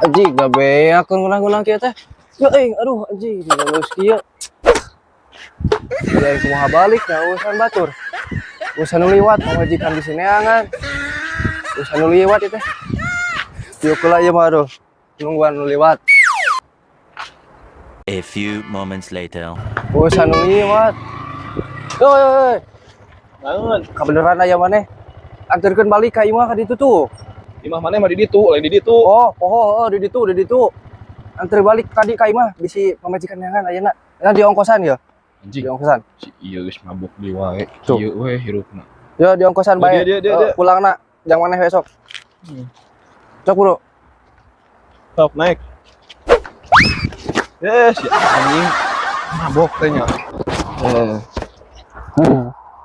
Anjing gak beak ngunang-ngunang kieu teh. Ya euy, aduh anjing geus kieu. Ya kumaha balik nah urusan batur. Urusan nu liwat pamajikan di sineangan. Urusan nu liwat ieu teh. Yuk kula ieu mah aduh. Nungguan nu liwat. A few moments later. Urusan nu liwat. Oi oi oi. Naon? Kabeneran aya maneh. Anterkeun balik ka imah ka ditu tuh. Imah maneh mah di ditu, lain di ditu. Oh, poho, oh, di ditu, di ditu. Anter balik tadi ka imah bisi pamajikan neangan ayeuna. Nah di ongkosan ya? Anjing, Di ongkosan. si ieu geus mabuk deui wae. Tuh. Kieu we hirupna. Ya di ongkosan Oh, bae. dia, dia, dia, dia. Pulang nak, jang maneh besok. Cok bro. Sok naik. Yes, si anjing mabok teh nya. Eh.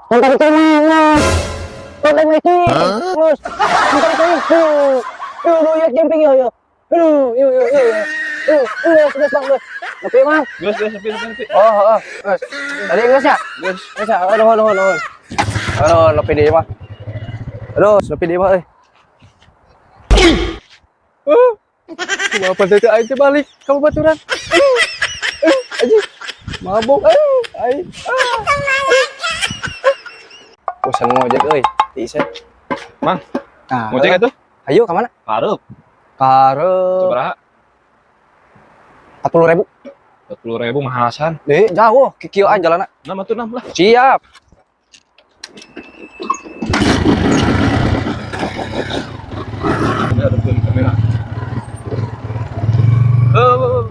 Bentar itu mana? Bentar itu. Terus. Bentar itu. Yo yo yo jumping yo yo. Aduh, yo yo yo yo. Yo, yo, terus bang, terus. Nepi mah. Geus, geus, nepi, nepi, nepi. Oh, oh, terus. Tadi geus ya? Geus. Geus ya? Aduh, aduh, aduh. Aduh, nepi deui mah. Aduh, nepi deui mah euy. Oh. Kenapa teh aing teh balik ka babaturan? Aduh. Aduh, anjing. Mabok euy, aing. Ah. Bosan ngojek euy, tiisen. Mang, Nah, ngojek atuh? Ayo ka mana? Hareup. Karep. Sabaraha? 40.000. 40.000 mahasan. Eh, jauh, kikieuan jalanna. Nam atuh nam lah. Siap. Ini ada pun kamera.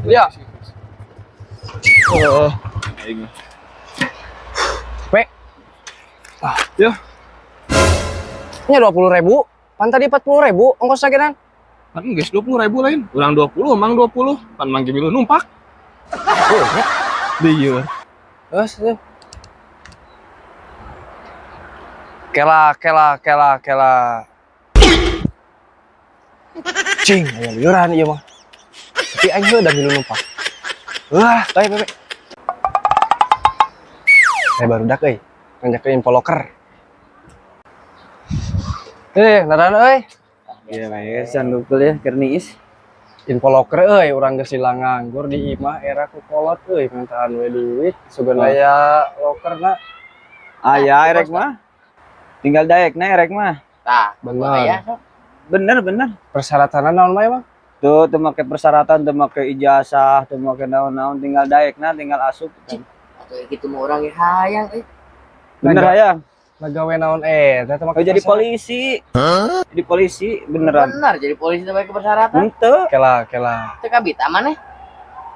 Ya. Oh, aing. Pe. Ah, ya. Nya 20.000. Pan tadi 40.000 ongkos sakinan. Pan geus 20.000 lain. Urang 20, mang 20. Pan mang ge milu numpak. Oh, nya. Lieur. Terus, terus. Kela, kela, kela, kela. Cing, aya liuran ieu mah. Tapi aing heuh da milu numpak. Wah, bae bae. Eh barudak euy, nanyakeun info loker. Eh, naran euy. Ya, bae, sandukul ya, keur niis. Info loker euy, urang geus lila nganggur di imah era ku kolot euy, mintaan we duit, sugan aya lokerna. Aya erek mah. Tinggal daek na erek mah. Tah, Bener. aya sok. Bener bener. Persyaratanna naon mah emang? Tuh, teu make persyaratan, teu make ijazah, teu make naon-naon, tinggal daek na, tinggal asup. Atuh kitu mah urang ge hayang euy. Bener hayang. Nagawe naon teh make Oh, jadi persyaratan. polisi. Jadi polisi beneran. Bener jadi polisi teh make persyaratan. Henteu. Kela, kela. Teu kabita maneh.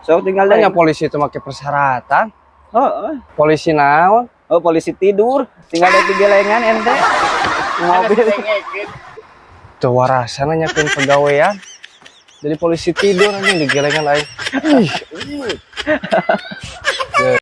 Sok tinggal Hanya daek. polisi itu make persyaratan. Oh, oh. Polisi naon? Oh, polisi tidur, tinggal daek di gelengan ente. Mobil. Teu warasan nanyakeun pegawaian. Jadi polisi tidur anjing di gelengan aing. Ih.